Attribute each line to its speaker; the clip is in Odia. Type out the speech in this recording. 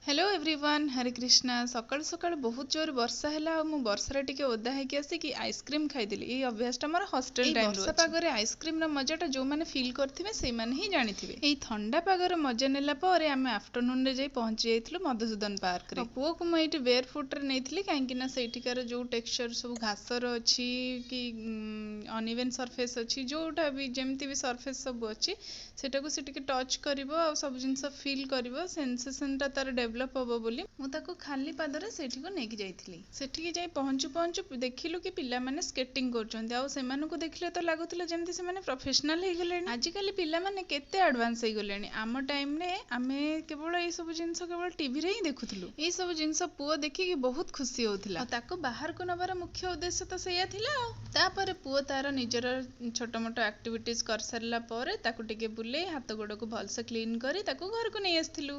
Speaker 1: Hello everyone, Hare Krishna. ସକାଳୁ ସକାଳୁ ବହୁତ ଜୋରେ ବର୍ଷା ହେଲା ଆଉ ମୁଁ ବର୍ଷାରେ ଟିକେ ଓଦା ହେଇକି ଆସିକି ଆଇସ୍କ୍ରିମ୍ ଖାଇଦେଲି। ଏଇ ଅଭ୍ୟାସଟା ମୋର ହଷ୍ଟେଲ ଟାଇମ୍। ବର୍ଷା ପାଗରେ ଆଇସ୍କ୍ରିମ୍ର ମଜାଟା ଯେଉଁମାନେ ଫିଲ୍ କରିଥିବେ, ସେଇମାନେ ହିଁ ଜାଣିଥିବେ। ଏଇ ଥଣ୍ଡା ପାଗର ମଜା ନେଲା ପରେ ଆମେ ଆଫ୍ଟରନୁନ୍ରେ ଯାଇ ପହଞ୍ଚି ଯାଇଥିଲୁ ମଧୁସୂଦନ ପାର୍କରେ। ପୁଅକୁ ମୁଁ ଏଇଠି ବେୟାର ଫୁଟ୍ରେ ନେଇଥିଲି, କାହିଁକି ନା ସେଇଠିକାର ଯେଉଁ ଟେକ୍ସଚର ସବୁ ଘାସର ଅଛି କି ଅନଇଭେନ୍ ସର୍ଫେସ୍ ଅଛି, ଯେଉଁଟା ବି ଯେମିତି ବି ସର୍ଫେସ୍ ସବୁ ଅଛି, ସେଇଟାକୁ ସେ ଟିକେ ଟଚ୍ କରିବ ଆଉ ସବୁ ଜିନିଷ ଫିଲ୍ କରିବ, ସେନ୍ସେସନ୍ଟା ତାର ଡେଭଲପ୍ ହେବ ବୋଲି ମୁଁ ତାକୁ ଖାଲି ପାଦରେ ସେଇଠିକୁ ନେଇକି ଯାଇଥିଲି। ସେଠିକି ଯାଇ ପହଞ୍ଚୁ ପହଞ୍ଚୁ ଦେଖିଲୁ କି ପିଲାମାନେ ସ୍କେଟିଂ କରୁଛନ୍ତି, ଆଉ ସେମାନଙ୍କୁ ଦେଖିଲେ ତ ଲାଗୁଥିଲା ଯେମିତି ସେମାନେ ପ୍ରଫେସନାଲ ହେଇଗଲେଣି। ଆଜିକାଲି ପିଲାମାନେ କେତେ ଆଡ଼ଭାନ୍ସ ହେଇଗଲେଣି। ଆମ ଟାଇମ୍ରେ ଆମେ କେବଳ ଏଇସବୁ ଜିନିଷ କେବଳ ଟିଭିରେ ହିଁ ଦେଖୁଥିଲୁ। ଏଇସବୁ ଜିନିଷ ପୁଅ ଦେଖିକି ବହୁତ ଖୁସି ହେଉଥିଲା, ଆଉ ତାକୁ ବାହାରକୁ ନେବାର ମୁଖ୍ୟ ଉଦ୍ଦେଶ୍ୟ ତ ସେଇଆ ଥିଲା। ଆଉ ତାପରେ ପୁଅ ତାର ନିଜର ଛୋଟ ମୋଟ ଆକ୍ଟିଭିଟିଜ୍ କରିସାରିଲା ପରେ ତାକୁ ଟିକେ ବୁଲେଇ, ହାତ ଗୋଡ଼କୁ ଭଲସେ କ୍ଲିନ୍ କରି ତାକୁ ଘରକୁ ନେଇ ଆସିଥିଲୁ।